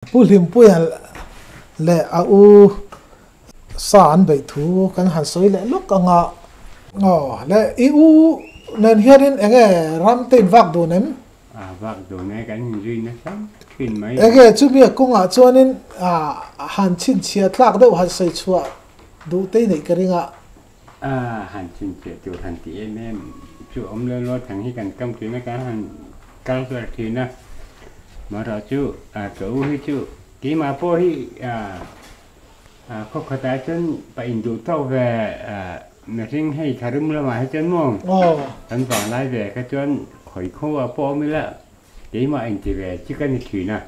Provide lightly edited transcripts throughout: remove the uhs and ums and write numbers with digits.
Pu Hlimpuia leh a u sa an beih thu kan han sawi leh lawk ang a. Aw le, i u nen hianin eng nge ram te in vak dun em? A vak dun e, kan inzui nasa thin mai. Eng nge chumi a kawngah chuanin han chhinchhiah tlak deuh han sawi chhuah duh te i neih ka ring a. A han chhinchhiah tur han ti em em chu awm lo lo thang hi kan kam thin a, kan han kal vel thin a. Marawh chu ka u hi chu keimah pawh hi khaw khatah chuan pa induh tawk ve mihring hei tharum lamah hi chuan maw kan vang lai ve kha chuan khawi khaw ah pawh awm ila keimah inti ve chi ka ni thin a.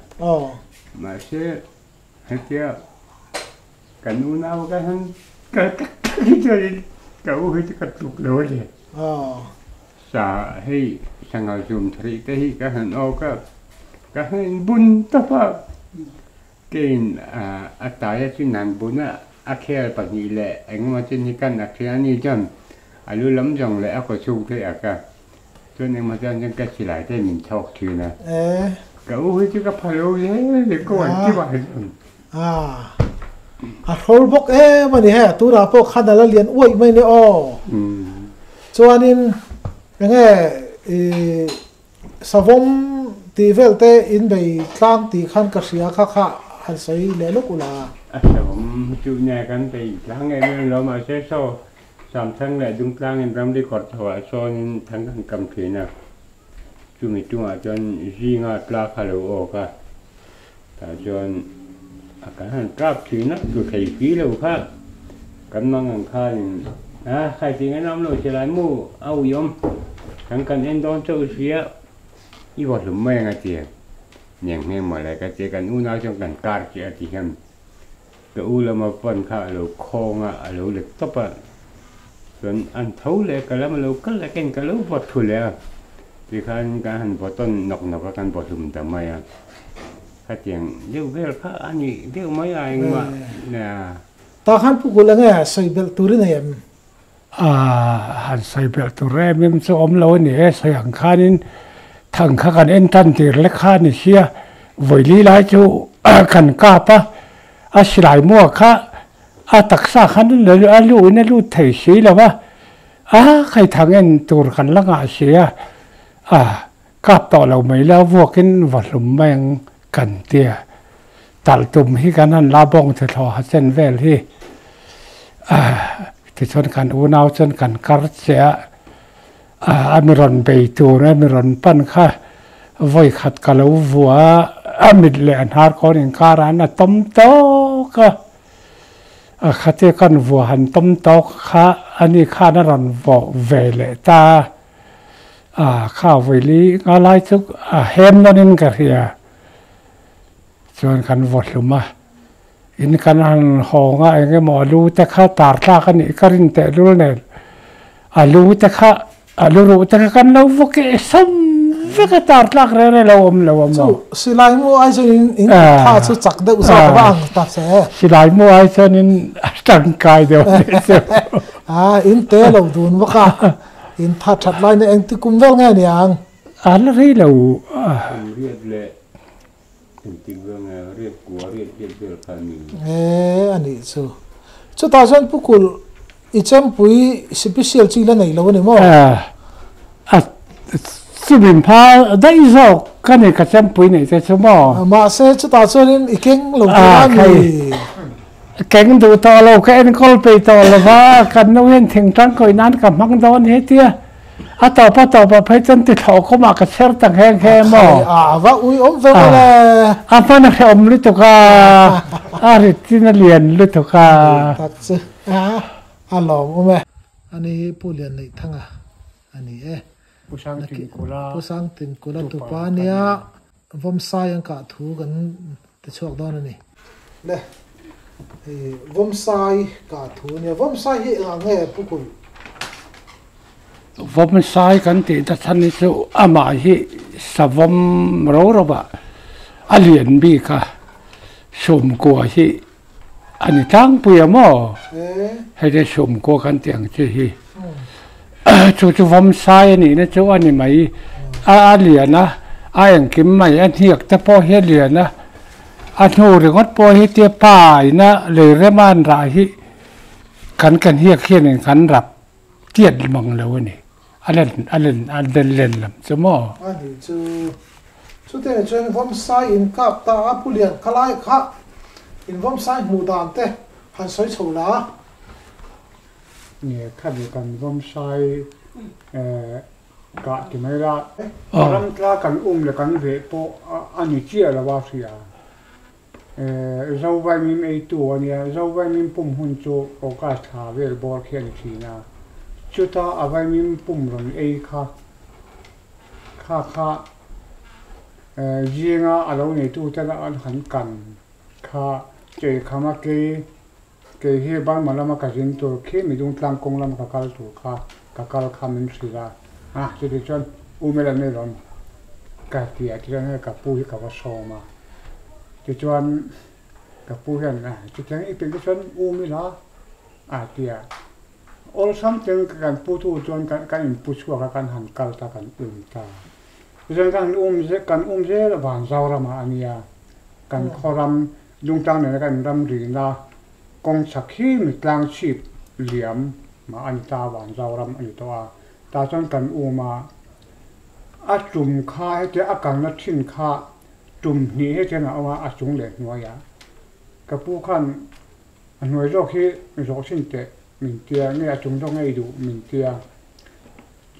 Mahse hetia Kan unau ka han kal tak tak hi chuanin ka u hi chu ka tluk lo a ni. Sa hei sangha zum tharih te hi ka han awk a, ka han inbun tawp a, kein a taia chu nan bun a, a khel pahnih leh engemaw chin hi kan ak thin a ni chuan a lu lam zawng leh a kaw chhung te ak a, chuan engemaw chuan chuan ka silai te min chhawk thin a. Ka u hi chu ka pha lo hle hle ka uan chiah ah chuan. A, a hrawl bawk em a ni he, tunah pawh khan a la lian uaih mai ni aw. Chuanin enge i savawm tih vel te in bei tlang tih khan ka hria kha kha han sawi leh lawk ula. A savawm chu nia kan bei tlang em em lo mahse saw Samthang leh Dungtlangin ramri kawr chho ah sawnin thang kan kam thin a, chumi chungah chuan zinga tla kha lo awk a. Tah chuan a kan han kap thin a, chu thei si lo kha kan mang ang khanin a khai tih ngaihna awm lo che lai mu a uiawm kan kan en dawn chauh sia i vaw hlum mai ang a ti a, niang hmel maw le ka ti a, kan unau chuan kan kar chiah a ti hian ka u lama pan kha a lo khawng a, a lo let tawp a, chuan an tho leh ka lam a lo kal leh ka in ka lo vaw thu leh a, tikhan kan han vaw tawn nawk nawk a kan vaw hlum ta mai a. Khatiang deuh vel kha a ni deuh mai a engmah nia. Tah khan Pu Kulh enge sawi belh tur i nei em? A han sawi belh tur em em chu awm lo a ni e, sawi ang khanin thang kha kan en tan tir lek kha a ni sia, vawili lai chu kan kap a, a silai mua kha a taksa khan a luhin a lut thei si lo va, a khaithang en tur kan la ngah si a, a. Kap tawh lo mai la vuakin va hlum mai ang kan tia. Talh tum hi kan han la bawng che thlawh ha chen vel hi. Tichuan kan unau chuan kan kar che a, a mi rawn bei tur a mi rawn pan kha vawi khat ka lo vua a, a mit leh a hnar kawn inkar ah an a tawm tawk a, a khatia kan vua han tawm tawk kha ani khan a rawn vawh ve leh ta a. A kha vawili nga lai chu a hem nawn in ka hria. Chuan kan vaw hlum a. In kan han hawng a eng emaw a lu te kha tar tlak a nih ka rin tehlul nen a lu te kha a lu ruh te kha kan lo vaw keh sawm vek a tar tlak reng reng lo awm lo a maw. Chu silai mu ai chuan in in tha chu chak deuh zawk a va ang ta che. Silai mu ai chuan in a tangkai deuh a nih chu. A in te lo dun bawk a. In tha that lai na engti kum vel nge niang? A la rei lo. Kum riat leh engtik vel nge riat kua riat riat vel kha a ni. E a nih chu. Chutah chuan Pu Kulh i chempui sipisial chi la nei lo a ni maw? A chumin pha daih zawk ka ni ka chempui neih te chu maw? Mahse chutah chuanin i keng lo tur a ni. Keng duh tawh lo, ka enkawl peih tawh lo va, kan nu hian thingtlang kawih nan ka hmang dawn he tia a tawp a tawp ah phei chuan ti thlawh kawmah ka chher ta nghe nghe maw? A va ui awm ve mawle. A hman a hrehawm lutuk a, a rit in a lian lutuk a. Tak chu a lawm awm e. Ani hi Pu Lianneihthanga a ni e. Pu Sangtinkula Pu Sangtinkula tupa ania Vawmsai an kah thu kan ti chhuak dawn a ni. Le, hei Vawmsai kah thu a nia. Vawmsai hi engah nge Pu Kulh? Vawmsai kan tih ta chhan hi chu amah hi savawm ro ro ah a lian bik a, sumkua hi a ni tlangpui a maw? Hei te sumkua kan tih ang chi hi. Chu chu vawmsai a nihna chu a ni mai. A lian a, a engkim mai a hniak te pawh hi a lian a. A hnu ringawt pawh hi tia pa ina lei rema an rah hi kan kan hiak hianin kan rap tiat mang lo a ni. A len a len a len len lam chu maw? A ni chu. Chutah ni chuan Vawmsai in kap ta a Pu Lian kha lai kha in Vawmsai hmuh dan te han sawi chho la. Nge khami kan Vawmsai kah ti mai la. Ram tla kan um leh kan veh pawh a ni chiah lo a hria. Zovaimim eitu a nia, Zovaimim pum hun chu August thla vel bawr khi a ni thin a. Chuta a vaimim pum rawn ei kha kha kha zinga a lo neitu ten an han kan kha cheikhama kei Kei hi Burma lama ka zin tur khi midung tlang kawng lama ka kal tur kha ka kal kha min hrilh a, a chuti chuan U Mela nei rawn ka ti a tichuan hei ka pu hi ka va sawm a, tichuan ka pu hian a chutiang i peih te chuan U Mela a ti a, awlsam ten kan pu tu chuan kan inpu chhuak a kan han kal ta kan um ta, tichuan kan han um kan um zel a van Zoramah a nia kan khaw ram Dungtlang nena kan ramrina kawng chhak hi mitlang chhip liam mah a ni ta, Vanzau ram a ni tawh a. Tah chuan kan um a, a tum kha hetia a kalna thin kha tum hnih hetian a awm a, a chung leh hnuaiah. Ka pu khan a hnuai zawk hi zawh chhin teh min tia, nge a chung zawk nge i duh min tia.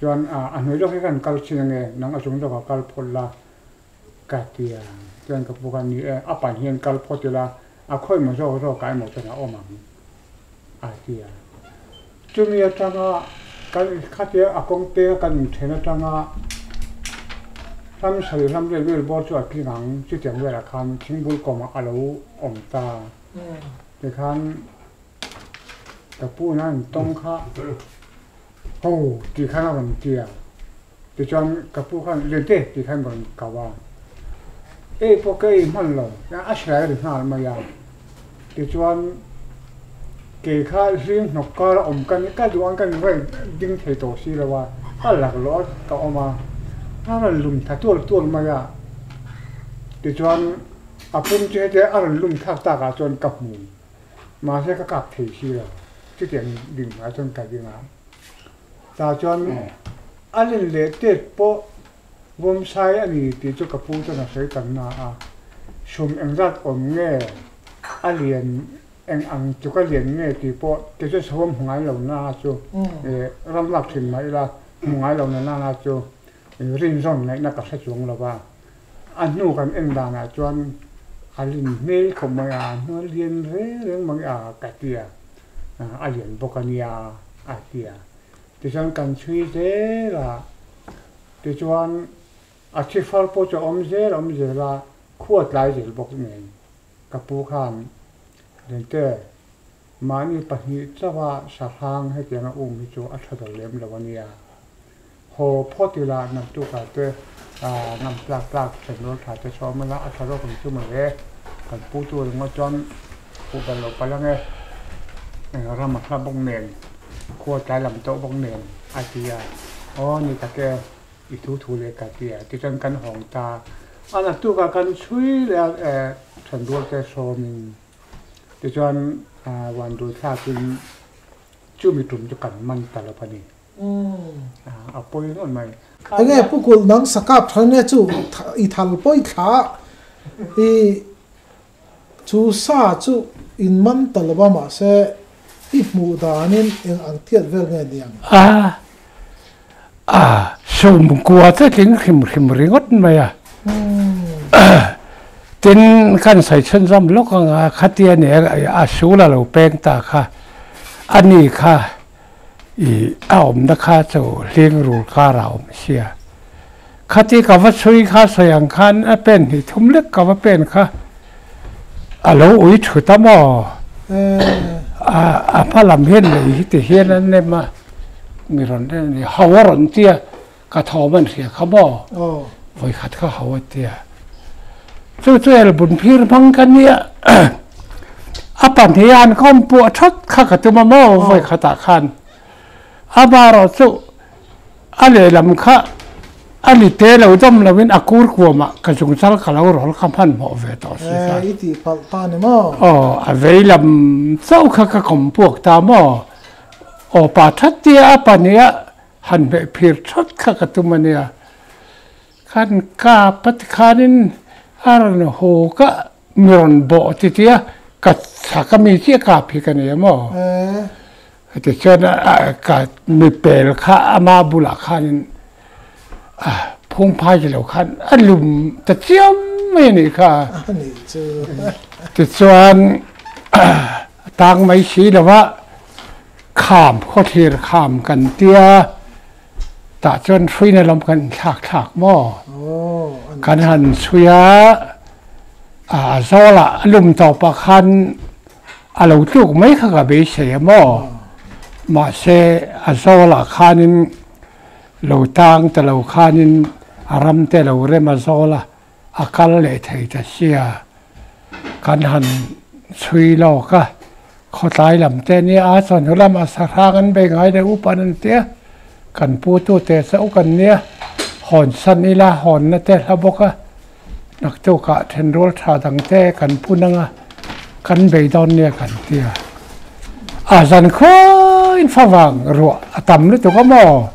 Chuan a hnuai zawk hi khan kal chhin ange, nang a chung zawkah kal phawt la. Ka ti a, chuan ka pu kha ni e, a pan hian kal phawt ila, a khawi maw zawk zawk ah emaw chuan a awm ang a ti a. Chumi atanga kan khatia a kawng peng a kan inthen atanga hlam sarih hlam vel vel bawr chu a tling ang, chutiang velah khan thingbul kawmah a lo awm ta. Tikhan ka pu in a rawn tawng kha ho tih khan a rawn ti a. Tichuan ka pu khan Lente tih khan rawn kau a, ei pawh ka ei hman lo, a hrilai ri nghal mai a. Tichuan kei kha hling hnawk kar a awm ka ni, ka duh ang ka ni raih ding thei tawh si lo a, a laklawh a ka awm a, a rawn lum tha tual tual mai a. Tichuan a pum chu hetia a rawn lum thlak tak ah chuan ka hmu, mahse ka kap thei si lo, chutiang ding hmai chuan ka ding a. Tah chuan a len leh tet pawh vawmsai a ni tih chu ka pu chuan a sawi tam na a, sum engzat awm nge a lian eng ang tluk a lian nge tih pawh kei chu saw hmu ngai lo na chu ram lak thin mah ila hmu ngai lo na na chu rinzawn ngaihna ka hre chuang lo va, a hnu kan en danah chuan a lin hmel khawp mai a, a hnu a lian reng reng mai a ka ti a. a lian bawk a nia a ti a. Tichuan kan chhui zel a, tichuan a thi far pawh chu a awm zel a awm zel a, khua tlai zel bawk nen ka pu khan Lente mahni pahnih chauha sahrang hetianga um hi chu a tha dawr lem lo a nia. Haw phawt ila naktukah te ngam tlak tlak thenrual tha te sawm ila a tha zawk ang chu mawle. Kan pu tu ringawt chuan huh bal loh palh ange ram a hla bawk nen khua tlai lam tawh bawk nen a ti a, aw ni tak e i thu thu leh ka ti a tichuan kan hawng ta a naktukah kan chhui leh a thenrual te sawmin tichuan vanduai thlakin chumi tum chu kan man ta lo a ni. A pawi ngawt mai. Enge Pu Kulh nang sakap than nge chu i thal pawi thla i chu sa chu in man ta lo a mahse i hmuh danin eng ang tiat vel nge niang. A a sawmkua te tling hrim hrim ringawt mai a. Tin kan sawi chhunzawm lawk anga khatia nia a sul a lo peng ta kha a ni kha. I a awmna kha chu hling rul kar a awm sia. Khati ka va chhui kha sawi ang khan a pen hnih thum lek ka va pen kha a lo ui thut a maw? A a hma lam hian lei hi ti hian an nem a, mi rawn en a ni, hau a rawn tia ka thawm an hria kha maw? Vawi khat kha hau a tia. Chu chu elbun phir hmang ka nia. A pahnih an kawm puah that kha ka tum a maw vawi khatah khan. Amaherawh chu a lehlam kha. A ni te lo dawm loin a kur kuamah ka zungchal ka lo rawl kha hmanhmawh ve tawh si kha. I tih palh ta ni maw? Aw, a vei lam chauh kha ka kawm puak ta maw? Aw pa that tia a pahnih a han hmeh phir thawt kha ka tum a nia. Khan kap a ti khanin a rawn hu ka mi rawn bawh ti tia ka chhak a mi chiah kap hi ka nia maw? Tichuan ka mi pel kha ama bulah khanin phungphai ti lo khan a lum ta chiam mai a nih kha. Tichuan a tang mai si lo va, kham khawthlir kham kan tia tah chuan hruina lam kan inthlak thlak maw? Kan han chhui a, a zawlah a lum tawpah khan A lo tluk mai kha ka beisei a maw? Mahse, a zawlah khanin lo tang ta lo khanin a ram te lo rem a zawl a, a kal leh thei ta sia. Kan han chhui lawk a, khawtlai lam te nia a chawhnu lamah sahrang an bei ngai deuh up an an tia, kan pu tu te chauh kan nia, hawn san ila hawnna te hla bawk a. Naktukah thenrual tha dangte kan pun anga kan bei dawn nia kan ti a. A zan khuain favang ruah a tam lutuk a maw?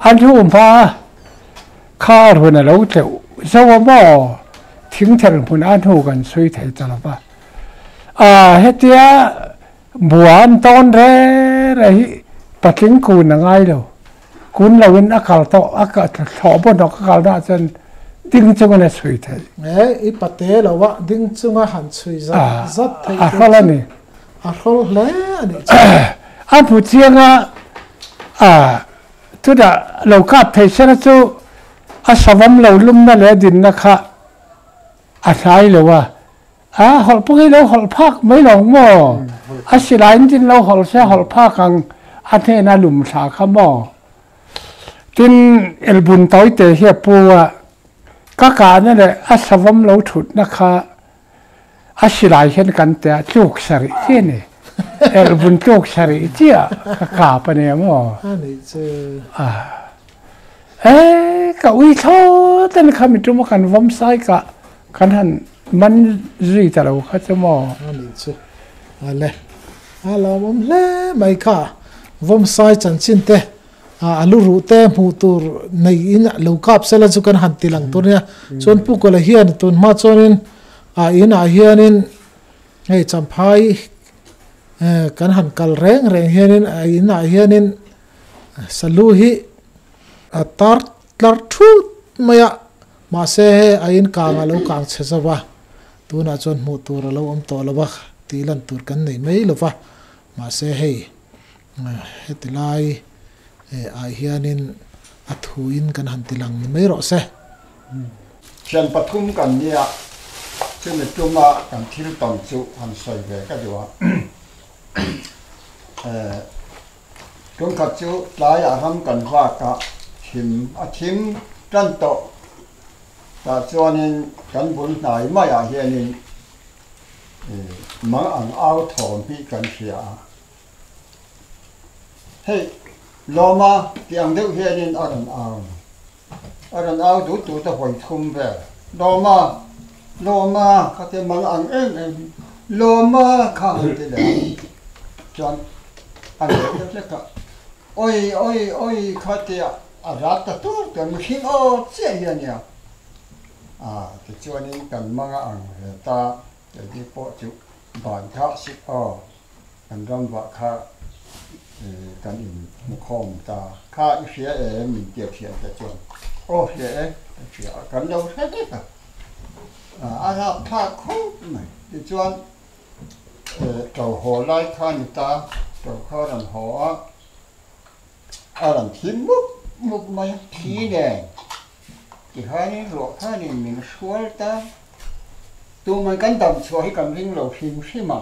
An hum hma a, kha a run a lo tleuh zo a maw? Thingthel hmun a hnu kan chhui thei ta lo va. A hetia bua an tawn re re hi patling kun a ngai lo. Kun loin a kal tawh, a thlawh bawnawk a kal dah cun ding chungin a chui theih. I pate lo ah ding chunga han chui zat zat theih A hrol a ni. A hrol hle a nih chu. A hmu chiang a, chutah lo kap thei sela cu a savam lo lumna le dinna kha a hnai lo a, A holh pawh hi lo holh phak mai lo maw? A silai in tin lo holh se holh phak ang a hnena lum thla kha maw? Tin elbun tawi te hi a pu a, ka kahna leh a savawm lo thutna kha a silai hian kan ti a, tluk sarih chi a ni. Elbun tluk sarih chiah ka kap a nia maw? E, ka ui thlawt a ni kha mi tuma kan vawm sai kah kan han man zui ta lo kha chu maw. A nih chu. Ale, a lawmawm hle mai kha. Vawm sai chanchin te, a lu ruh te hmuh tur nei in lo kap sela chu kan han ti lang tur nia. Chuan Pu Kawla hian tun hma chuanin a inah hianin hei Champhai kan han kal reng reng hianin a inah hianin Salu hi a tar tlar thut mai a, mahse hei a in kang a lo kang chhe zo va, tunah chuan hmuh tur a lo awm tawh lo va, tih lan tur kan nei mai lo va, mahse hei heti lai ah hianin a thuin kan han ti lang ni mai rawh se. Thian pathum kan nia, chumi tuma kan thil tawn chu han sawi ve ka duh a. Tunkhat chu tlaiah ram kan vak a, thim a thim tan tawh. Tah chuanin kan bul hnai maiah hianin mang ang au thawm hi kan hria a. Hei, Lawma tih ang deuh hianin a rawn au. A rawn au dut dut a hawi thum vel. Lawma! Lawma! Kha tia mang ang em em hi. Lawma! Kha an ti leh a. Chuan a leh deuh hlek a. Oi! Oi! Oi! Kha tia a rat ta tur tur mihring aw chiah hi a nia. A tichuanin kan mang a ang ve ta. Keini pawh chu ban kha sik aw. Kan ram vah kha kan in hmu khawm ta. Kha i hria em? Min tia thian te chuan aw hria e ka hria a, kan lo hre vek a. A rap thlak khawp mai. Tichuan to haw lai kha ni ta, to kha rawn haw a, a rawn thi mup mup mai a, thi nen. Tikhanin ruah khanin min hrual ta. Tumah kan dam chhuah hi kan ring lo hrim hrim a,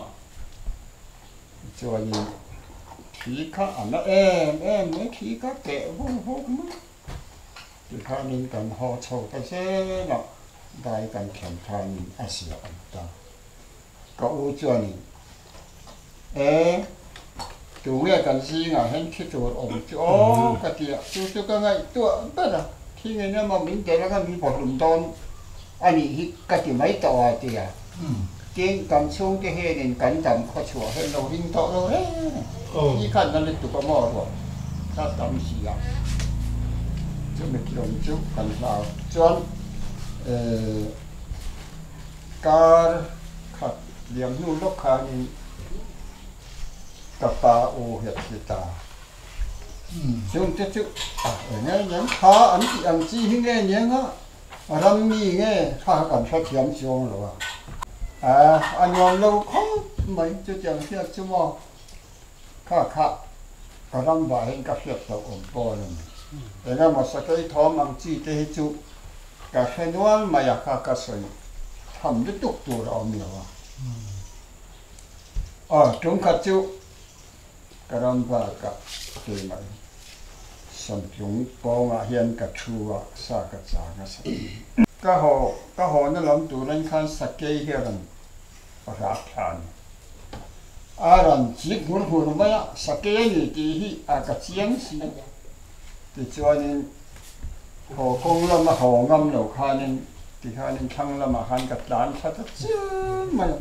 chuanin thi kha a na em em mai, thi kha keh vung vung mai. Tikhanin kan haw chho ta zel a, dai kan thlen khanin a zia awm ta. Ka u chuanin, E, tunge kan zingah hian thi tur awm chu aw ka ti a, chu chu ka ngaihtuah ber a. Thingin emaw min delh anga min bawhlum dawn a nih hi ka ti mai tawh a ti a. Tin, kan chhungte hianin kan dam khaw chhuah hi an lo ring tawh lo reng a. Hi khan na lutuk a maw ruah kha tam si a. Chumi tlawm chu kan hlau. Chuan kar khat liam hnu lawk khanin ka pa u hi a thi ta. Chungte chu eng nge niang kha an tih ang chi hi nge niang a, ram mi nge kha kha kan hrethiam chuang lo a. A nuam lo khawp mai chutiang hriat chu maw kha kha ka ram vah hian ka hriat loh awm pawl a ni. Eng emaw sakei thawm ang chi te hi chu ka hre nual mai a kha ka sawi tham lutuk tur a awm lo a. Aw tumkhat chu Ka ram bakah keimah hi Samtlung pawngah hian ka thu a, sa ka chang a sa. Ka haw ka hawna lam turin khan sakei hi a rawn rak thla a ni. A rawn chik nghur nghur mai a, sakei a ni tih hi a ka chiang si. Tichuanin haw kawng lama haw ngam lo khanin tikhanin thlang lamah khan ka tlan thla ta chiang mai a.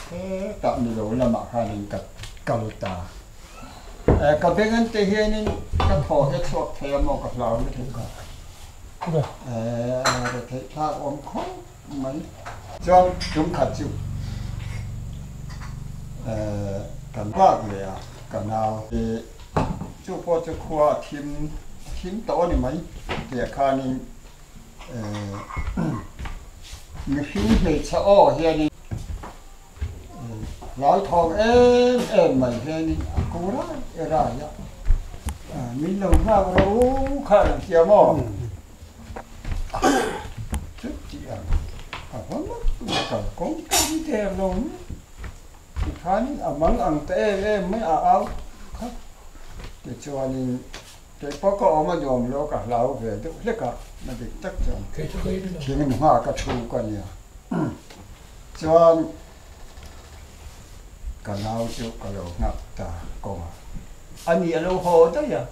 Hetah milo lamah khanin ka kal ta. Ka beng an te hianin ka thaw hi a chhuak thei a maw ka hlau lutuk a. Retheih thlak awm khawp mai. Chuan tum khat chu kan bak leh a ka nau. Chu pawh chu khua a thim thim tawh a ni mai tih khanin Mihring hmeichhe aw hianin hlauthawng em em mai hianin a ko rai rai a, min lo nghak rawh u kha an ti a maw? Chuti ang a va mak mak ang kawng tam der lo mai tikhanin a mang ang ta em em mai a au kha tichuanin Kei pawh ka awm a nuam lo ka hlau ve deuh hlek a, na dik tak chuan thing hma ka thu ka nia. Chuan ka nau chu ka lo nghak ta kawng a, a ni a lo haw daih a,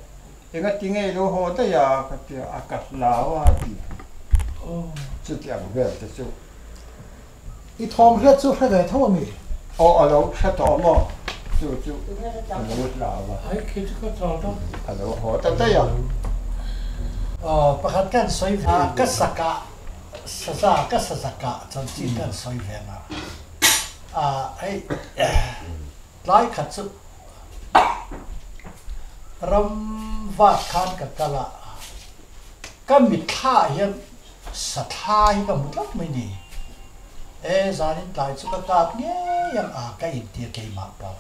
engati nge i lo haw daih a ka ti a, a ka hlau a ti a, chuti ang vel te chu. I thawm hriat chu hre ve tho a mi? Aw a lo hre tawh maw? Chu chu a lo hlau a. Ai khi chu ka chau tawh. A lo haw ta daih a. Aw pakhat kan sawi ve a, ka sakah saza ka sazakah chuan chin kan sawi ve ang a. A hei tlai khat chu ram vat khan ka kal a, ka mitthla ah hian Sathla hi ka hmu tlat mai ni. E, zanin tlai chu ka kap ngei ang a, ka intir keimah pawh.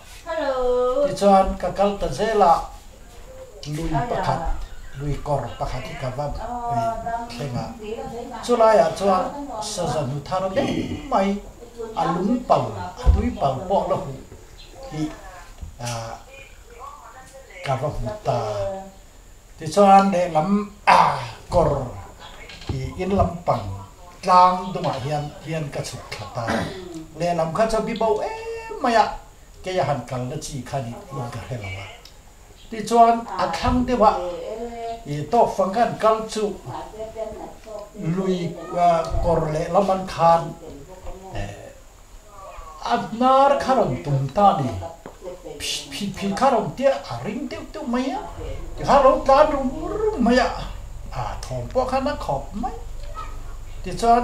Tichuan ka kal ta zel a, lui pakhat, lui kawr pakhat hi ka va thleng a. Chulaiah chuan saza hnu thar deuh mai, a lung pal, a tui pal pawh la huh hi ka va hmu ta. Tichuan lehlam kawr hi in lampang tlang dumah hian hian ka chhuk thla ta. Lehlam kha chu bi bo em mai a, kei a han kalna chi kha nih in ka hre lo a. Tichuan a thlang deuh a, i tawk fang khan kal chu lui kawr lehlam an khan A hnar kha rawn tum ta ni. Phit phit kha rawn tia a ring deuh deuh mai a, tikha lo tlan rum rum mai a, a thawm pawh khan a khawp mai. Tichuan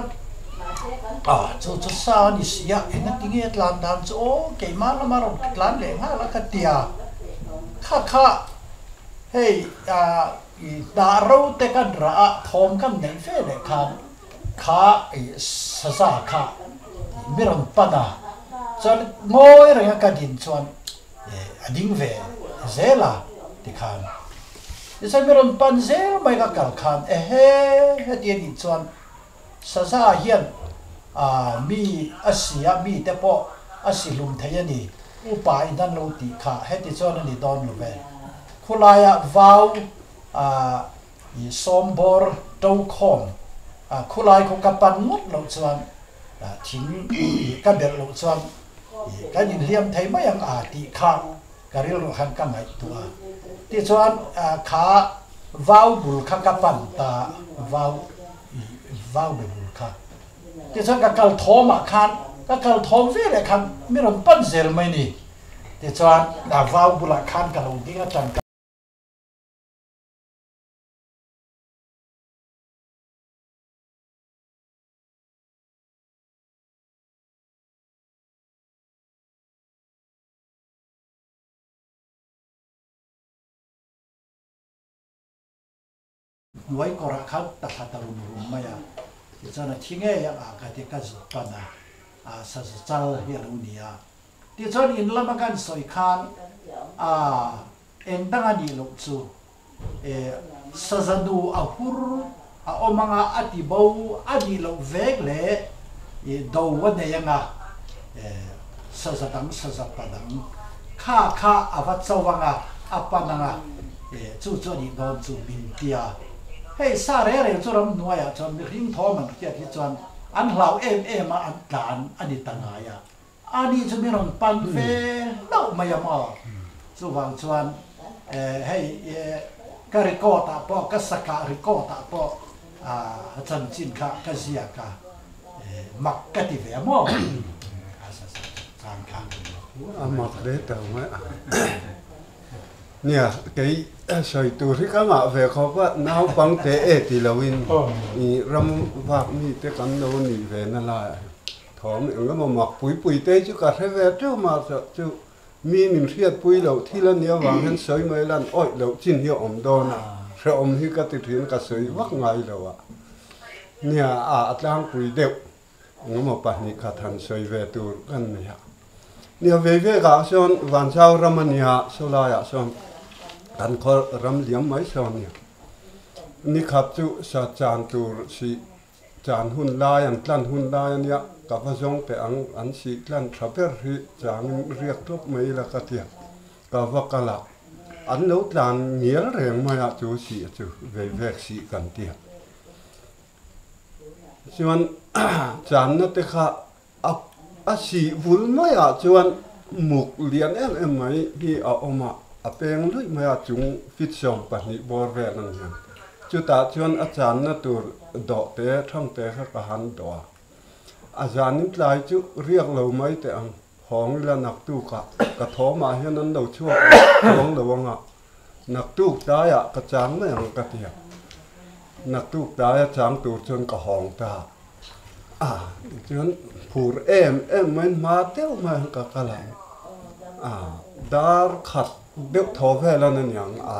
a chu chu sa a ni si a, engati nge tlan dan chu aw keimah lama rawn tlan leh nghal a ka ti a, kha kha hei i hnah ro te kan rah a, thawm kan neih ve leh khan Kha i saza kha mi rawn pan a, chuan ngawi renga ka din chuan a ding ve zel a tikhan tichuan mi rawn pan zel mai ka kal khan ehe heti a nih chuan saza hian mi a si a mi te pawh a si hlum thei a ni upa in an lo tih kha heti chuan a ni dawn lo ve khulaiah vau I sawmbawr to khawm khulai khaw ka pan ngawt loh chuan thing ka belh loh chuan kan inhliam thei mai ang a tih kha ka rilru khan ka ngaihtuah a. Tichuan kha Vau bul kha ka pan ta vau vau be bul kha. Tichuan ka kal thawm ah khan ka kal thawm ve leh khan mi rawn pan zel mai ni. Tichuan vau bulah khan ka lo ding a tan ka. Hnuai kawrah khan ta thla ta rum rum mai a, tichuan a thi ngei ang a ka ti ka zuk pan a, a sazu chal hi a lo ni a. Tichuan in lama kan sawi khan a eng dang a nih loh chu e saza nu a hur a awm ang a, a ti bo a nih loh vek leh i do a nei ang a, e saza dang saza pa dang kha kha a va cho ang a, a pan ang a, e chu chu a nih dawn chu min tia. Hei sa reng reng chu ramhnuaiah chuan mihring thawm an hriat hi chuan an hlau em em a, an tlan a ni ta ngai a. Ani chu min rawn pan ve hlauh mai a maw? Chuvang chuan hei ka record ah pawh, ka sakah record ah pawh a chanchin kha ka ziak a, mak ka ti ve a maw? Chang kha. A mak hle tawh mai a. Nia, kei sawi tur hi ka ngah ve khawp a, naupangte e ti loin ram vak mite kan lo nih ve na lai. Thawm eng emaw mak pui pui te chu ka hre ve teuh mah erawh chu mi min hriat pui loh thil a nia vang hian sawi mai lan awih loh chin hi a awm dawn a, hrehawm hi ka ti thin ka sawi vak ngai lo a nia a a tlangpui deuh eng emaw 2 khat han sawi ve tur kan nei a nia vei vek ah sawn Vanzau ram a nia sawlai ah sawn kan khaw ram liam mai sawn nia nikhat chu sa chan tur si Chan hun lai an tlan hun lai a nia, ka va zawng teh ang, an sih tlan tha ber hi changin riak tawp mai ila ka tia, ka va kal a, an lo tlan ngial reng mai a chu sih chu vei vek sih kan tia. Chuan channa te kha a a sih vul mai ah chuan muk lian em em mai hi a awm a, a peng luih mai a chung fit 12 bawr vel ang hian. Chutah chuan a channa tur dawh te thang te kha ka han dawh a, a zanin tlai chu riak lo mai teh ang, hawng ila naktukah ka thawmah hian an lo chhuak chuang lo ang a, naktuk tlaiah ka chang mai ang ka ti a, naktuk tlaia chang tur chuan ka hawng ta. A chuan phur em em maiin hma deuh mai ang ka kal a, a dar khat deuh thaw vel a ni ang a,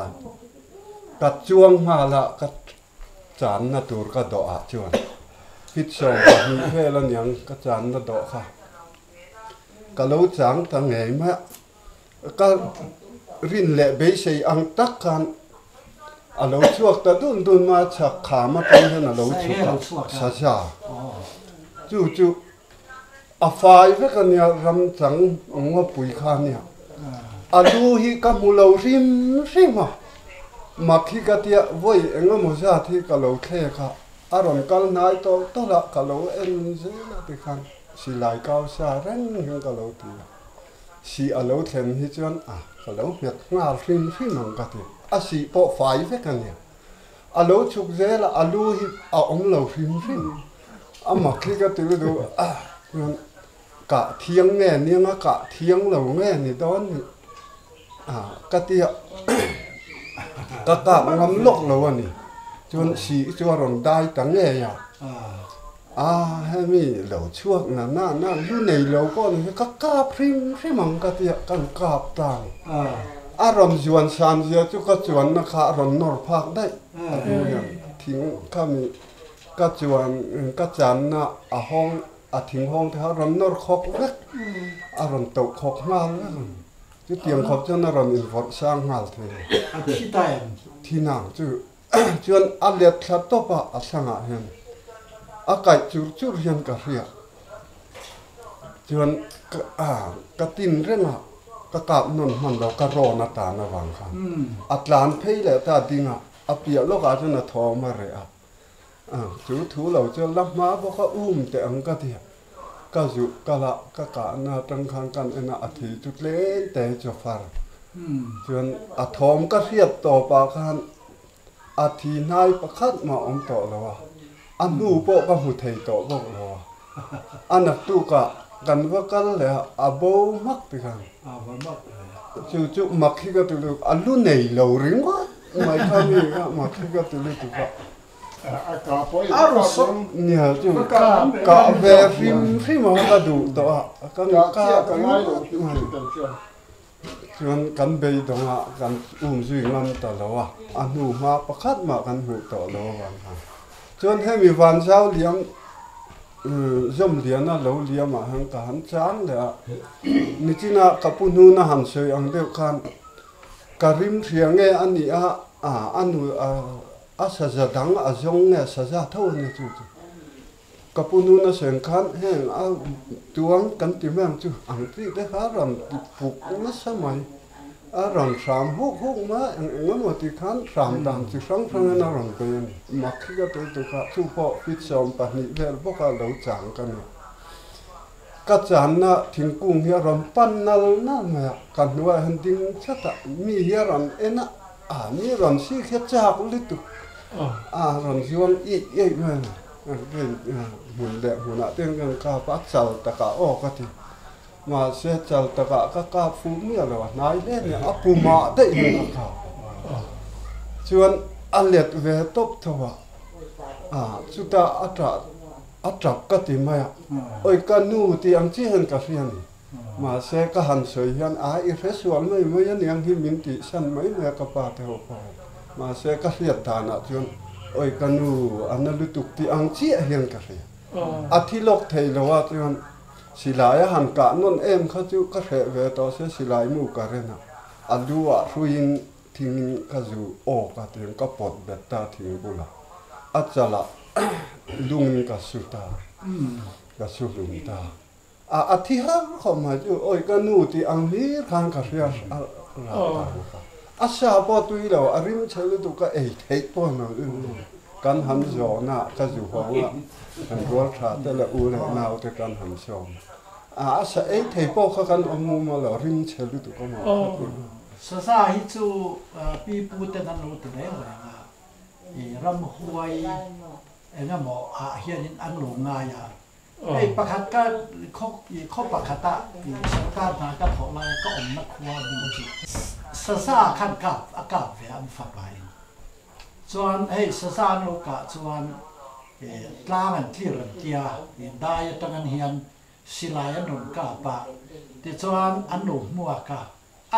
ka chuang nghal a ka channa tur ka dawh ah chuan fit 12 vel a ni ang ka channa dawh kha ka lo chang ta ngei mai a. Ka rin leh beisei ang tak khan a lo chhuak ta dun dun mai a, chhak kham atang hian a lo chhuk a, saza chu chu a fai vek a nia, ram chang ngawpui kha a nia. A lu hi ka hmu lo hrim hrim a, mak hi ka tia vawi eng emaw zat hi ka lo thlek a, a rawn kal hnai tawlh tawlh a, ka lo en zel a tikhan silai kau sa reng hian ka lo ti a. Sih a lo thlen hi chuan a ka lo nghet nghal hrim hrim ang ka ti. A sih pawh fai vek a nia. A lo chhuk zel a, a lu hi a awm lo hrim hrim. A mak hi ka ti lutuk a, chuan kah thiang nge niang a kah thiang lo nge ni dawn ni a ka ti a, ka kak ngam lawk lo a ni. Chuan sih chu a rawn dai ta ngei a. A hemi lo chhuak na na na lu nei lo pawh ni hi ka kap hrim hrim ang ka tia kan kap ta ni. A rawn zuan san zia chu ka chuanna kha a rawn nawr phak daih a lu hian thing khami ka chuan ka channa a hawng a thing hawng te kha a rawn nawr khawk vek a rawn toh khawk nghal vek ang chutiang khawp chuan a rawn invawrh sang nghal thei a. A thi ta em? Thi nang chu. Chuan a let thla tawp a, a thlangah hian a kaih chur chur hian ka hria. Chuan ka tin reng a, ka kap nawn hman lo, ka rawn a tan avang khan. A tlan phei leh ta ding a, a piah lawkah chuan a thawm a reh a. Chu thu lo chuan la hma bawk a um teh ang ka ti a. Ka zuh kal a, ka kahna atang khan kan en a, a thi chu tlem te chu a far. Chuan a thawm ka hriat tawpah khan. A thi hnai pakhat mah awm tawh lo a, a hnu pawh ka hmu thei tawh bawk lo a. A naktukah kan va kal leh a, a bo hmak ti khan. Chu chu mak hi ka ti lutuk, a lu nei lo ringawt mai kha mi kha mak hi ka ti lutuk a. Nia chu kah ve hrim hrim a ka duh tawh a, ka kah ringawt mai. Chuan kan beidawngah kan um zui ngam ta lo a, a hnu hma pakhat mah kan hmuh tawh lo avang khan. Chuan hemi vanzau liam Zawmliana lo liamah hian ka han chang leh a, nichina ka pu hnuna han sawi ang deuh khan ka rim hria nge a nih a, a nu a saza dang a zawng nge saza tho a nia chu chu. Ka pu nun a seng khan heng a tuang kan ti mai ang chu ang tih te kha a rawn ti puk nasa mai. A rawn hram huk huk mai eng eng emaw ti khan hram dan chi hrang hrangin a rawn bei a ni. Mak hi ka tel tuk a, chu pawh feet 12 vel bawka lo chang ka ni. Ka channa thingkung hi a rawn pan nal nal mai a, ka hnuaiah hian ding chat a, mi hi a rawn en a, a mi rawn sik hi a chak lutuk a rawn zuang ih ih mai a ni. Hmun leh hmunah te hian kan kap a, chal takah aw ka ti. Mahse chal takah ka kap fuh miah lo, a hnai hle nia, a pumah daih hian ka kap a. Chuan a let ve tawp tho a, chutah a tah a tap ka ti mai a, awi ka nu tih ang chiah hian ka hria a ni. Mahse ka han sawi hian a i hre sual mai mai a niang hi min tihsan mai mai a ka pa te ho pawh hian. Mahse ka hriat danah chuan awi ka nu a na lutuk tih ang chiah hian ka hria. A thi lawk thei lo a chuan silai a han kah nawn em kha chu ka hreh ve tawh se silai mu ka ren a, a lu ah hruiin thingin ka zu awk a tiang ka pawt bet ta thing bulah a chalah lungin ka su ta, ka su hlum ta. A a thi har khawp mai chu awi ka nu tih ang hlir khan ka hria a ral dan kha. A sa pawh tui lo a rim chhe lutuk ka ei theih pawh lo kan han zawn a ka zu hawng a kan rual tha te leh u leh nau te kan han sawm a a sa ei thei pawh kha kan awm mum a lo rim chhe lutuk a maw kha ti. Saza hi chu pi pu ten an lo ti reng reng a i ramhuai engemaw ah hianin an lo ngai a Hei pakhat ka khaw khaw pakhata sorkar hna ka thawh laia ka awmna khua mi chu saza khan kap a kap ve an fapa in chuan hei saza an lo kah chuan tlang an tlir an tia dai atang an hian silai an rawn kap a tichuan an lo hmuak a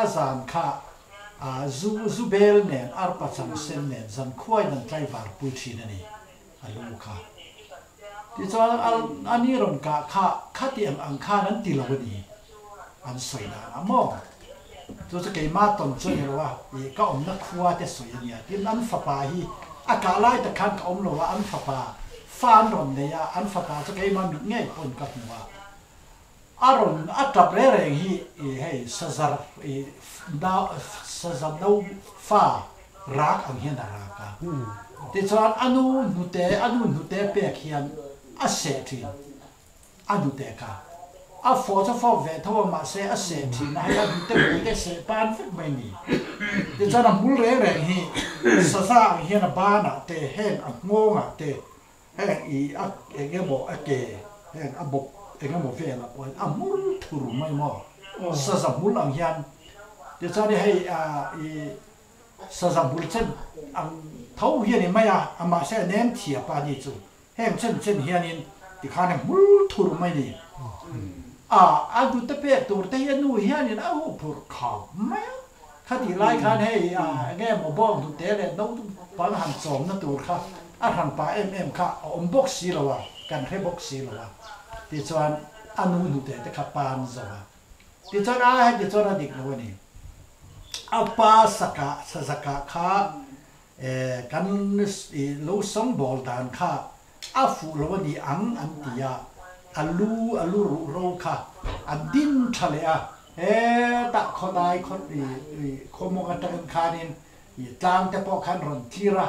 a zan kha zu zu bel nen arpa chang sen nen zan khuain an tlaivar pui thin a ni. A lu kha. Tichuan a ni rawn kah kha khati ang ang khan an ti lo a ni. An sawi dan a maw? Chu chu keimah tawn chu a ni lo a, ih ka awmna khua te sawi a nia. Tin, an fapa hi a kah lai tak khan ka awm lo a, an fapa fa an rawn nei a, an fapa chu keimah mit ngei pawhin ka hmu a. A rawn a tap reng reng hi ih hei sazar ih nau saza no fa rak ang hian a rak a. Tichuan a nu hnute a nu hnute pek hian a seh thin a hnute kha. A fawh chu fawk ve tho a mahse a seh thin a hei a hnute pui te seh pan vek mai ni. Tichuan a hmul reng reng hi saza ang hian a banah te heng a nghawngah te Heng i a eng emaw a ke heng a bawp eng emaw velah pawh hian a hmul thur mai maw saza hmul ang hian tichuan hei a i saza hmul chen ang tho hi a ni mai a a mahse a nem thiap a ni chu heng chen chen hianin tikhan a hmul thur mai ni a a hnute pek tur te hi a nu hianin a huh phurh khap mai a. Khatih lai khan hei eng nge maw bawng hnute leh naupang han chawmna tur kha a hran pah em em kha a awm bawk si lo a, kan hre bawk si lo a, tichuan a nu hnute te kha pan zo a, tichuan a heti chuan a dik lo a ni. A pa sakah sazakah kha kan lo sawngbawl dan kha a fuh lo a ni ang an ti a, a lu a lu ruh ro kha a din tha leh a, Hetah khawdai khaw ih khawmawng atangin khanin ih tlang te pawh khan rawn tlir a,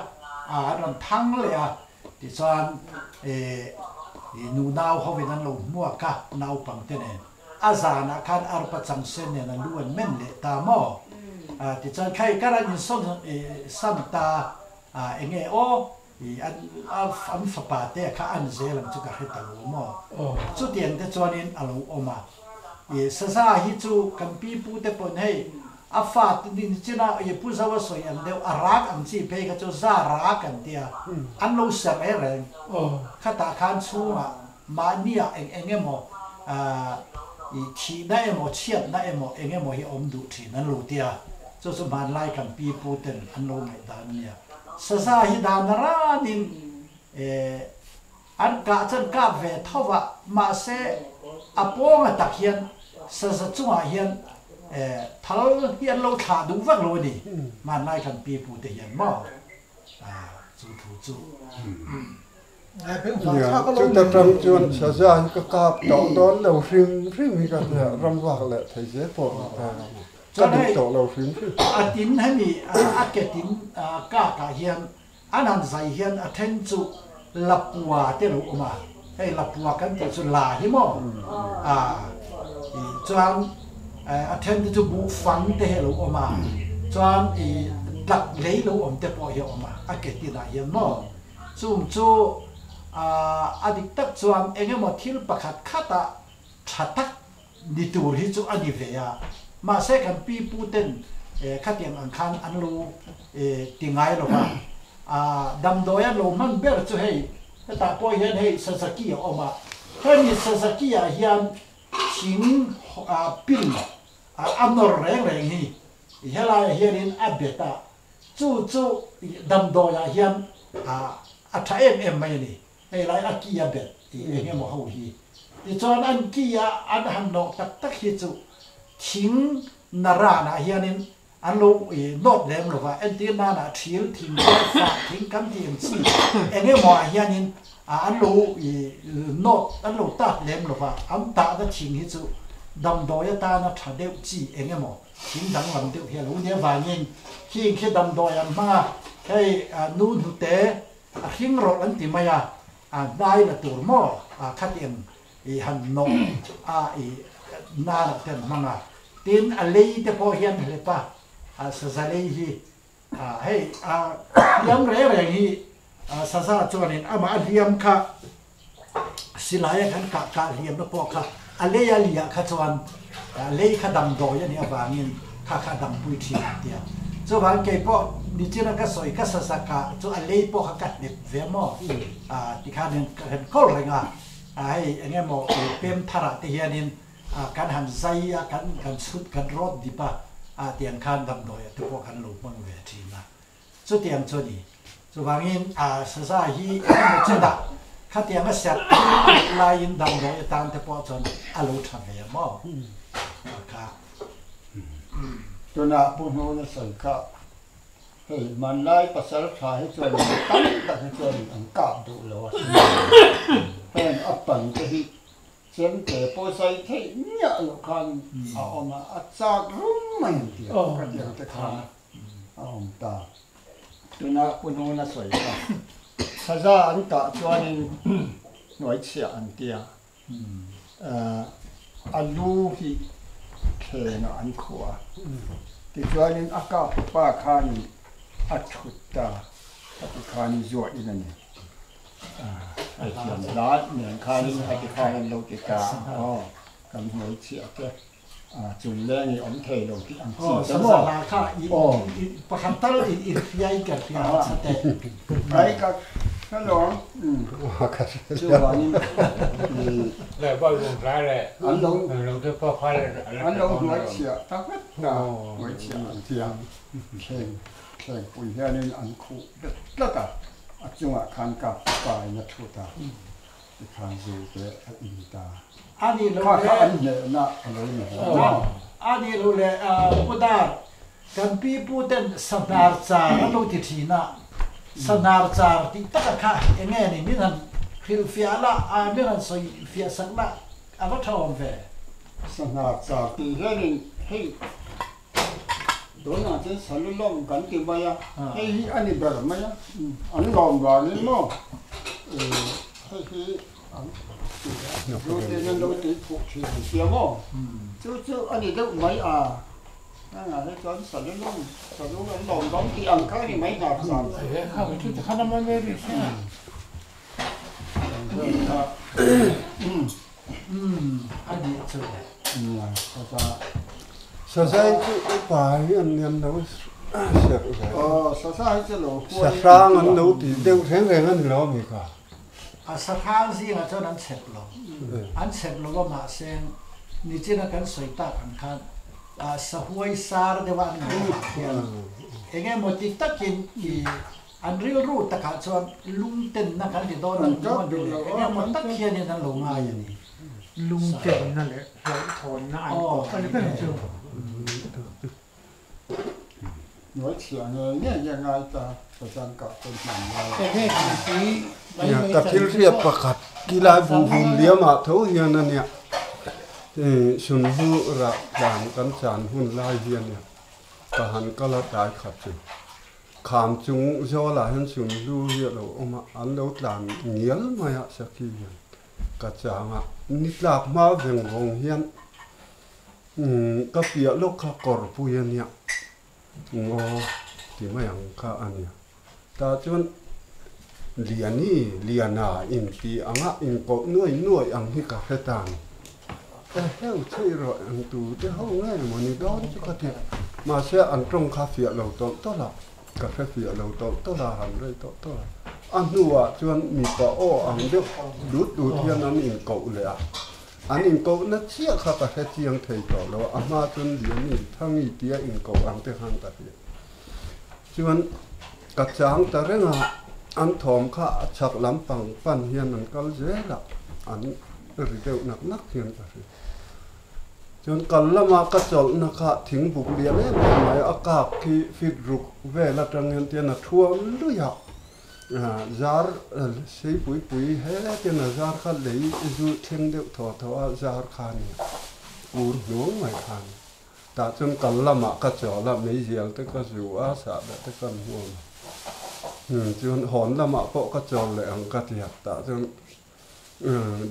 an rawn thang leh a, tichuan ih nunau hovin an lo hmuak a naupang te nen. A zanah khan arpa changsen nen a lu an men leh ta maw? Tichuan khai kar an insawn ih san ta. Enge aw i an an fapa te kha an zel ang chu ka hre ta lo maw? Chutiang te chuanin a lo awm a. I saza hi chu kan pi pu te pawn hei a fa te ni china i pu zo a sawi ang deuh a rak ang chi phei kha chu za rak an tia an lo serh reng reng. Khatah khan chhungah mahnia eng eng emaw i thihna emaw chhiatna emaw eng emaw hi awm duh thin an lo tia. Chu chu hmanlai kan pi pu ten an lo ngaih dan a nia. Saza hi dan a ranin an kah chuan kap ve tho va, mahse a pawnga tak hian saza chungah hian thal hi an lo thlah duh vak lo a ni. Hmanlai kan pi pu te hian maw chu thu chu. Chuta tang chuan saza hi ka kap tawh dawn lo hrim hrim hi ka tia, ram vak leh thei zel pawh ni ta lo. Ka duh tawh lo hrim hrim. A tin hemi a ke tin kak ah hian an han zai hian a then chu lapua te lo awm a, hei lapua kan tih chu la hi maw a i chuan a then te chu buhfang te hi a lo awm a, chuan i tlak lei lo awm te pawh hi a awm a, a ke tin ah hian maw. Chung chu a dik tak chuan eng emaw thil pakhat khata tha tak ni tur hi chu a ni ve a, mahse kan pi pu ten khatiang ang khan an lo ti ngai lo va, damdawi an lo hman ber chu hei hetah pawh hian hei Sazaki a awm a, hemi Sazaki ah hian thing pin a nawr reng reng hi helaiah hianin a bet a, Chu chu damdawiah hian a tha em em mai a ni. Hei lai a ki a bet tih eng emaw ho hi. Tichuan an ki a an han nawh tak tak hi chu thing naranah hianin an lo nawt lem lo va, entir nanah thil, thing te, fah thing kan tih ang chi eng emaw ah hianin an lo nawt, an lo tat lem lo va, an tahna thing hi chu damdawi atana tha deuh chi eng emaw Thing danglam deuh hi a lo nia vangin khing khi damdawi an hmang a, hei nu hnute a hring rawlh an ti mai a, a hnai la tur maw khatiang i han nawh a i nanah te an hmang a, tin a lei te pawh hian hlep a, saza lei hi hei a hliam reng reng hi saza chuanin amah a hliam kha Silai a kan kah kah hliamna pawh kha a lei a liah kha chuan lei kha damdawi a nih avangin kha kha a dampui thin a tia. Chuvang kei pawh nichina ka sawi ka sasa kah chu a lei pawh kha ka hnep ve maw tikhan hian ka han kawl reng a, hei eng emaw pem tharah te hianin kan han zai a, kan kan chhut kan rawt dip a tiang khan damdawi ah te pawh kan lo hmang ve thin a. Chutiang chu a ni. Chuvangin saza hi eng emaw chenah khatianga serh thil a nih laiin damdawi atan te pawh chuan a lo tha ve a maw? Kha. Tunah Pu Hnuna sawi kha hei hmanlai pasal tha hi chuan mi tam tak hi chuan an kap duh lo a, heng a pan te hi chemte pawh zai theih miah loh khan a awm a, a chak rum mai an ti a, khatiang te khan. a awm ta. Tuna Pu Hnuna sawi kha saza an kah chuanin hnuaichhiah an tia, a lu hi thlengah an khuh a, tichuanin a kap pa khanin a thut ta, khati khanin zuahin a ni. A thiam hla nen khanin khati khan an lo ti ta, aw kan hnuaichhiah te. Chung leng i awm thei lo tih ang chi te maw? Saza kha i pakhat tal i hria in ka hria a chate. Ai ka ka lawm. Chuvangin Le ba lung tlai le an lo lung te pa pha le an lo hnuai chhiah tak vek ta hnuai chhiah an tia thleng thleng pui hianin an khuh bet tlat a a chungah khan ka pa in a thut a. Tikhan zu te a in ta. A nih loh Kha le. kha an hnehna a lo ni ve maw? A nih loh le Pu Dar, kan pi pu ten sahnar char an lo ti thin a, sahnar char tih taka kha eng nge ni min han hrilhfiah la, min han sawifiah sak la a va tha awm ve. Sahnar char tih hianin hei Tunah chuan salu lawm kan ti mai a, hei hi a ni ber mai a, an lawm vangin maw hei hi an ti a, zu te hian lo tui phuh thin an tia maw, chu chu a ni deuh mai a. Sazai chu upa hi an lian lo serh ve. Sahrang an lo ti deuh reng reng a ni lo ami kha? A sahrang zingah chuan an chep lo. An chep lo a mahse nichina kan sawi tak ang khan sahuai sar deuha an ngaih avang hian eng emaw ti takin i an rilru takah chuan lungtenna kan ti dawn ang maw ni le eng emaw tak hianin an lo ngai a ni. Lungtenna leh hlauhthawnna an kawp a ni ber chu. Ka thil hriat pakhat kilai buhhum liamah tho hian a nia sunhu rah tlan kan chan hun lai hi a nia ka han kal a tlai khat chu kham chung zawlah hian sunhlu hi a lo awm a an lo tlan ngial mai a sakhi hian ka chang a ni tlak hma veng vawng hian Ka piah lawk kha kawrpui a nia, ngaw ti mai ang kha a nia. Tah chuan Liani, Liana inti anga inkoh nuai nuai ang hi ka hre ta ni. E heu chei rawh ang tu te ho nge maw ni dawn chu ka ti. Mahse an tawng kha fiah lo tawlh tawlh a, ka hre fiah lo tawlh tawlh a, han rei tawlh tawlh a. A hnuah chuan mipa aw ang deuh dut dut hian an inkoh leh a. An inkohna chiah kha ka hre chiang thei tawh lo a, a hma chuan Liani, Thangi tia inkoh ang te khan ka hria. Chuan ka chang ta reng a, an thawm kha a chhak lampang pan hian an kal zel a, an ri deuh nak nak hian ka hria. Chuan kal lama ka chawlhna kha thingbuk lian em em mai a kak khi fit ruk vel atang hian tian a thuam luih a. Zar sei pui pui he ten a zar kha lei zu thleng deuh thaw thaw a zar kha a ni a, ur hnuang mai kha a ni. Tah chuan kal lamah ka chawl a, meizial te ka zu a, sahdah te kan huam a. Chuan hawn lamah pawh ka chawl leh ang ka ti a, tah chuan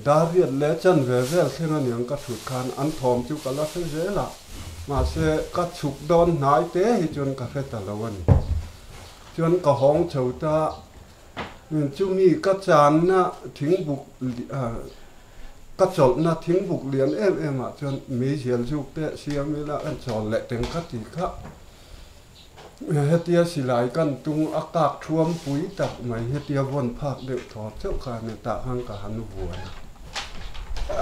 dar riat leh chanve vel thleng a niang ka thut khan an thawm chu ka la hre zel a, mahse ka chhuk dawn hnai te hi chuan ka hre ta lo a ni. Chuan ka hawng chho ta, chumi ka channa thingbuk ka chawlhna thingbuk lian em em ah chuan meizial zuk te siam ila kan chawl leh teng ka ti kha. Hetia silai kan tung a kak thuam pui tak mai hetia vawn phak deuh thaw chauh kha nia tah khan ka han vuan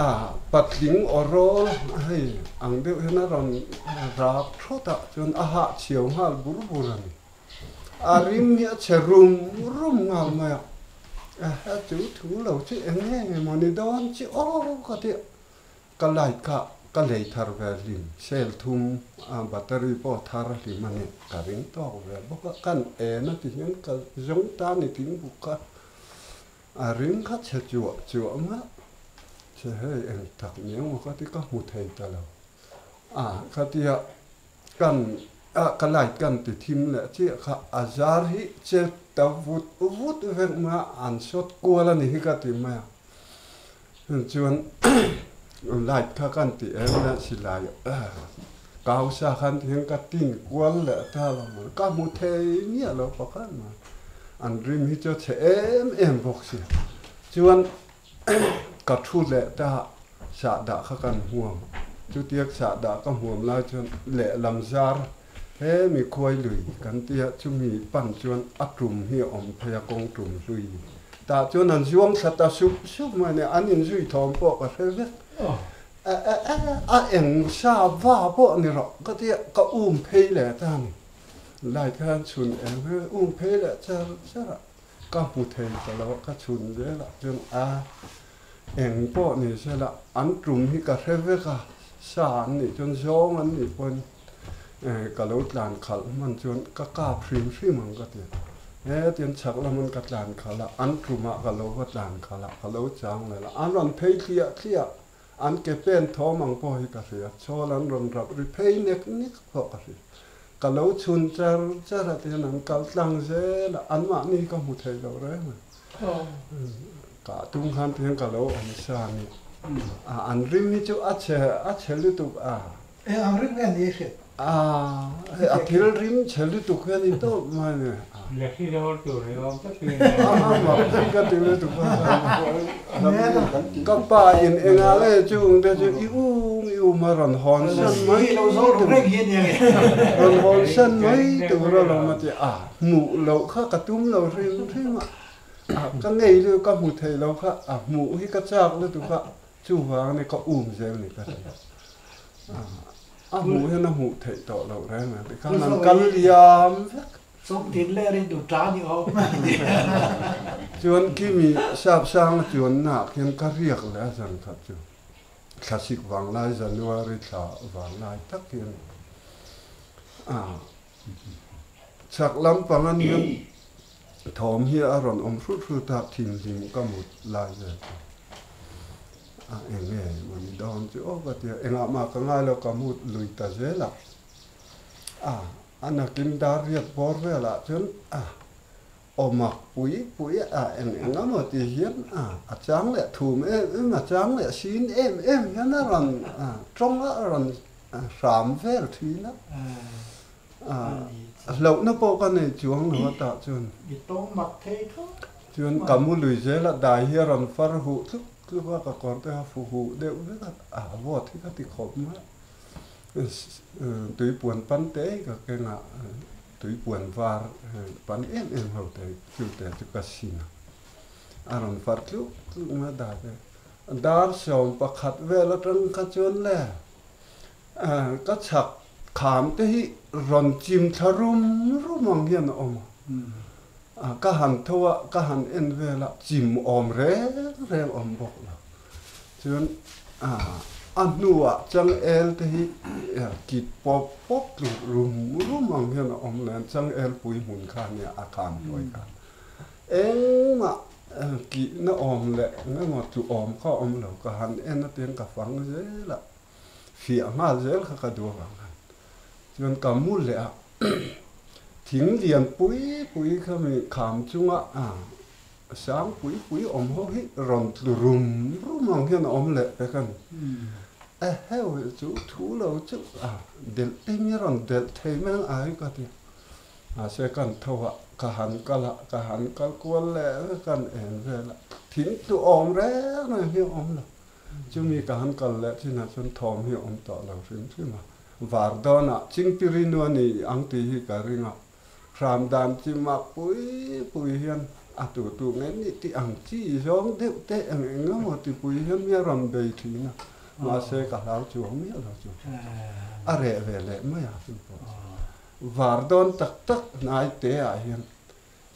a, patling aw rawl hei ang deuh hian a rawn rak thawt ah chuan a hah chhiau nghal bur bur a ni. A rim hi a chhe rum rum nghal mai a, a chu thu lo chu eng nge maw ni dawn chi aw ka ti a. Ka light kha ka lei thar ve hlim, cell thum a battery pawh thar hlim a ni, ka ring tawk ve bawk a, kan en a ti hian ka zawng ta ni tling buk kha a ring kha chhe chuah chuah mah che hei eng tak ni emaw ka ti ka hmu thei ta lo a khatia kan a ka light kan ti thim leh chiah kha a zar hi che ta vut vut vek mai a an shot kual a ni hi ka ti mai a. Chuan light kha kan ti em a silai kau sa khan hian ka tin kual leh ta lo mai ka hmu thei miah lo pakhat mai an rim hi chu a chhe em em bawk si chuan ka thu leh ta sahdah kha kan hmuam chutiang sahdah ka hmuam lai chuan lehlam zar he mi khuai lui kan tia chumi pan chuan a tum hi a awm phei a kawng tum hlui. Tah chuan an zuang thla ta sup sup mai nia, an inzui thawm pawh ka hre vek. A a eng sa va pawh ni rawh ka tia ka um phei leh ta ni. Light khan chhun eng he um phei leh char char a, ka hmu thei ta lo a, ka chhun zel ah chuan a eng pawh ni se la an tum hi ka hre vek a, sa an nih chuan zawng an nih pawhin Ka lo tlan khalh hman chuan ka kap hrim hrim ang ka ti. Hetiang chhak lamin ka tlan khalh a, an tumah ka lo va tlan khalh a, ka lo chang leh a. An rawn phei thliah thliah, an ke pen thawm ang pawh hi ka hria. Chawl an rawn rap ri phei nek nek pawh ka hria. Ka lo chhun char char a tihian an kal tlang zel a, anmahni ka hmu thei lo reng a. Ka tum khan tihian ka lo awm sa a ni. An rim hi chu a chhe a chhe lutuk a. Eng ang rim nge ni i hriat? A hei a thil rim chhe lutuk hian i tawp mai ni. Lehkhi dawr tur hi awm tak hi. A mak hi ka ti lutuk a. Ka pa in engah nge chung te chu i um i um a rawn hawn san mai tur rawn hawn san mai tur alawm a ti a. Hmuh loh kha ka tum lo hrim hrim a. Ka ngei lutuk ka hmu thei lo kha a hmuh hi ka chak lutuk a. Chuvang a ni ka um zel ni ka ti. A hmuh hian a hmuh theih tawh loh reng a tikhan an kal liam vek. Chawngtin leh rindu ta ni awm. Chuan Kimi sap sang a chuanna ah khian ka riak leh a zan khat chu thlasik vanglai January thla vanglai tak hian a chhak lampang an hian thawm hi a rawn awm hrut hrut a thinhlim ka mut lai vel chu. A eng nge maw ni dawn chu aw ka ti a, engah mah ka ngai lo ka mut lui ta zel a, a a nakin dar riat bawr velah chuan a aw mak pui pui a eng eng a maw ti hian a a chang leh thum em em a chang leh sin em em hian a rawn a tawng a a rawn hram vel thin a, a hlauhna pawh ka nei chuang lo a tah chuan. I tawng mak thei khawp. Chuan ka mu lui zel a, dai hi a rawn far huh tluk tluk a, ka kawr te kha fu huh deuh vek a, a vawt hi ka ti khawp mai a. Tuipuan pan te ka keng a, tuipuan var pan em em ho te chu te chu ka sin a, a rawn far tluk tluk mai a dai te. Dar 11 vel atang kha chuan le ka chhak kham te hi rawn chim thla rum rum ang hian a awm a. Ka han tho a, ka han en vel a, chim awm reng reng awm bawk lo. Chuan a hnuah changel te hi kit pawp pawp tluk rum rum ang hian a awm nen changel pui hmun kha nia a khan hnuai khan engmah kihna awm leh engemaw tlu awm kha a awm lo. Ka han en atiang ka fang zel a, fiah nghal zel kha ka duh avang khan. Chuan ka mu leh a, thing lian pui pui kha mi kham chunga sang pui pui awm ho hi rawn tlu rum rum ang hian a awm leh pek a ni. Eheu chu thu lo chu a delh te mi rawn delh thei mai ang ai ka ti. Mahse kan tho a, ka han kal a, ka han kal kual leh vek kan en vel a, thing tlu awm reng reng hi a awm lo. Chumi ka han kal leh chinah chuan thawm hi a awm tawh lo hrim hrim a. Var dawnah Chingpiri nu a ni ang tih hi ka ring a, hram dan chi mak pui pui hian a tu tu nge nih tih ang chi zawng deuh te eng eng emaw ti pui hian mi a rawn bei thin a, mahse ka hlau chuang miah lo chu a reh ve leh mai a chu pawh chu. Var dawn tak tak hnai te ah hian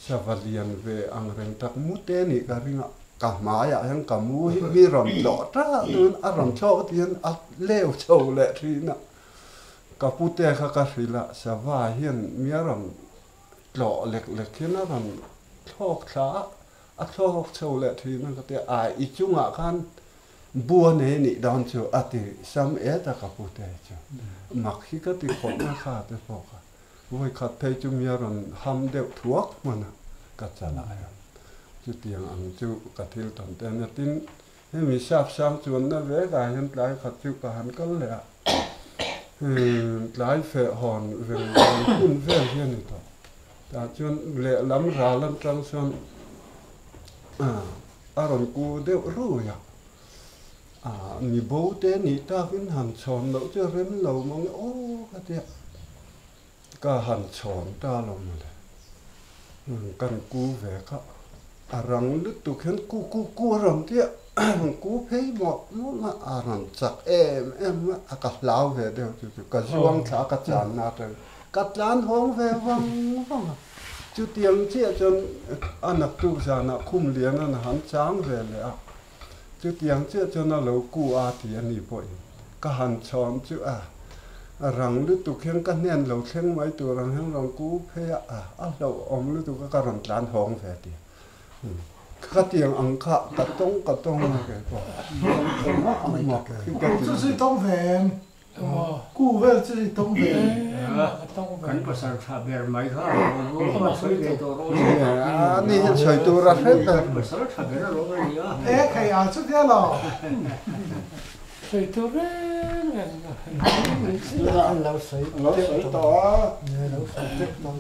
Sava lian ve ang reng tak mu te nih ka ring a, ka hmaiah hian ka mu hi mi rawn tlawh tah tun a rawn thlawk ti hian a leu chho leh thin a, ka pute kha ka hrilh a, sava hian mi a rawn tlawh lek lek hian a rawn thlawk thla a, a thlawk chho leh thin a ka ti a, ai i chungah khan bua nei nih dawn chu a ti sam et a ka pute chu, mak hi ka ti khawp mai kha te pawh kha. Vawikhat phei chu mi a rawn ham deuh thuak hman a, ka chalah hian chutiang ang chu ka thil tawn te a nia. Tin, hemi sap sang chuanna vekah hian tlai khat chu ka han kal leh a, tlai feh hawn veng veng hun vel hi a ni tawh. Tah chuan lehlam ral atang chuan a rawn ku deuh rui a, Mi bo te nih takin han chhawn loh chu a rem lo mang e aw ka tia, ka han chhawn ta lo mawle. Kan ku ve kha a rang lutuk hian ku ku ku a rawn tia, ku phei mawlh mawlh a, a rawn chak em em a, a ka hlau ve deuh chu chu ka zuang thla a ka channa atang ka tlan hawng ve vang vang a. Chutiang chiah chuan a naktuk zanah khum lian an han chang ve leh a. Chutiang chiah chuan a lo ku a ti a ni pawhin ka han chhawn chu a rang lutuk hian ka hnen lo thleng mai tur ang hian rawn ku phei a, a hlauhawm lutuk a ka rawn tlan hawng ve ti a. Ka tiang ang kha ka tawng ka tawng a kei pawh a mak hi ka ti. Chu chu i tawng ve em? Ku vel chu i tawng ve em? Kan pasal tha ber mai kha a sawi ve tawh rawh se. A ni hian sawi tur a hre ber. Kan pasal tha ber alawm a nia. E khai a chu tia lo. Sawi tur reng reng Lo sawi tawh a. Lo sawi teuh tawh.